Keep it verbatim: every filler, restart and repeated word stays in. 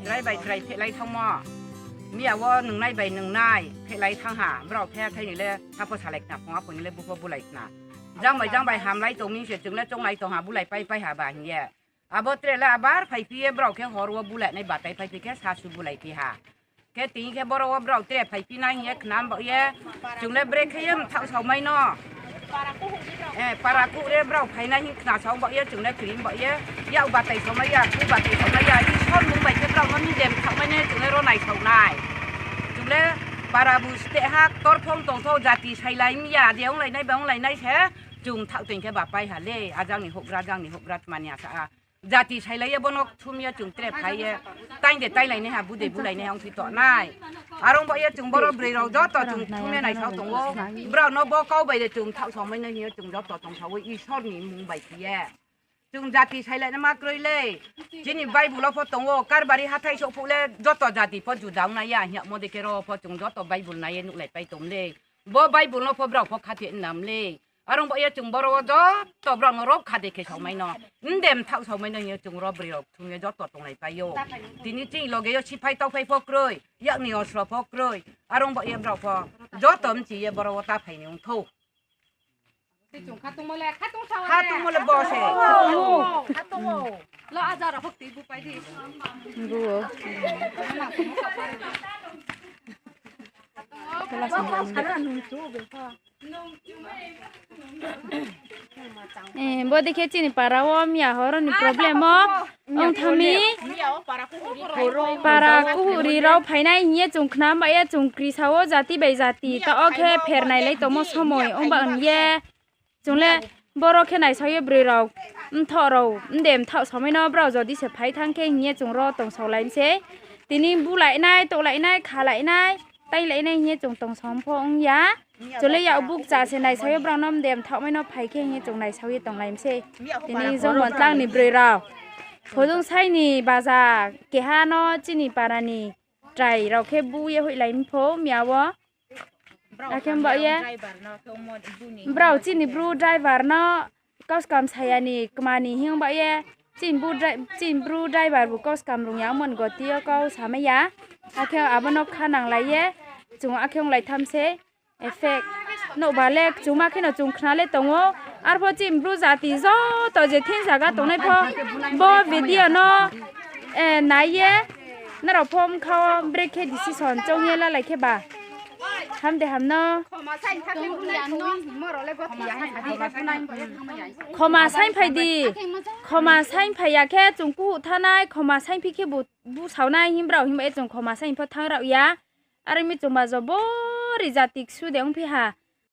Chrai bai chrai phehlai thanngmo. Miya wo nungnai bai nungnai phehlai thanng ha. Brao phe thai ni le, ha pho salai khna, phung aphung ni le, bu pho bulai khna. Jang bai jang bai hamlai tong mi se chung le chounglai tong ha, bulai pai pai ha ba hing ye. Abo tre le abar phaiphi ye brao khe hor wo bulai nai batai phaiphi khe sasu bulai phi ha. Khe tini khe boro wo brao tre phaiphi nai hing ye khna baoh ye, chung le brekhe ye mthaoh saomai no. Para kuh re brao phainai hing khna sao baoh ye, chung le kri baoh ye, yak batai saomai ya, khu batai saomai ya, Isor mung bai khe brao no ni de mthaohmai nai chung le ro naisao nai. Chung le para bu steh ha ktor phong tong thou, jati sailai mi ya, de onglai nai ba onglai nai se, chung mthaoh toing khe ba pai ha le, ajang ni houhgra, jang ni houhgra tma ni asa ha. Jati sailai ye bo no kthum ye chung tre phai ye, taing de tainglai nai ha, bu de bulai nai ha ongphi toh nai. Are ong baoh ye chung boro broi rao joto chung kthum ye naisao tong ou. Brao no bo kau bai de chung mthaoh saomai nai hing ye chung joto tong sao, Isor ni mung bai khe ye. Chung jati sailai nama kroi le. Chini Bible wo pho tong ou, Karbari hathái souh phuh le joto jati pho juda ong nai ya hing yagmo de khe ro pho chung joto Bible nai ye nuhlai pai tong le. Bo Bible no pho brao pho khathoi nam le. Are ong baoh ye chung boro wo joto brao no ro khade khe saomai no, nde mthaoh saomai no hing ye chung ro broi rao kthum ye joto tonglai pai ou. Tini chini loge yo siphai tauphai pho kroi, yak ni osro pho kroi. Are ong baoh ye brao pho joto mchi ye boro wo ta phai ni ong thou. Khatungmo le bo se. Lo aja rao pho tui bu pai di. Bu o. Bo dei khe chini para wo miya horo ni problem o ong thanng mi. Para kuhuri rao phainai hing ye chung khna baoh ye chung krisa wo jati bai jati taoh wo khe phernailai tongmo somoi ong ba hing ye. Chung le boro khe naisao ye broi rao, mthoh rao, nde mthaoh saomai no brao jodi se phai thanng khe hing ye chung ro tongsaolai mi sei. Tini bulai nai, touhlai nai, khalai nai, tainglai nai hing ye chung tongsao pho ong ya. Chung le yak bukcha se naisao ye brao no nde mthaohmai no phai khe hing ye chung naisao ye tonglai mi sei. Tini Jongmontlang ni broi rao Phojongsai ni baza keha no chini para ni trai rao khe bu ye hoihlai mi pho miya wo. Akhe baoh ye brao chini bru driver no kauskam saya ni kma ni hing baoh ye, chini bru driver bu kauskam rung ya ongmo ni goti yo kau samai ya. Akhe abo no kha nanglai ye chung akhe onglai tham sei. Effect. Nouhba le kchungma kheno chung khna le tong ou. Arpho chini bru jati joto je thing zaga tongnai pho bo video no nai ye, nrao pho bkha wo brekhe decision choung ye lalai khe ba ham de ham no. Khoma saingphai di. Khoma saingphai ya khe chung kuhuh thanai, khoma saingphi khe bu busaonai himba rao himba ye chung khoma saing pho thanng rao ya. Are mi chungba jo bori jati ksu de ongphi ha.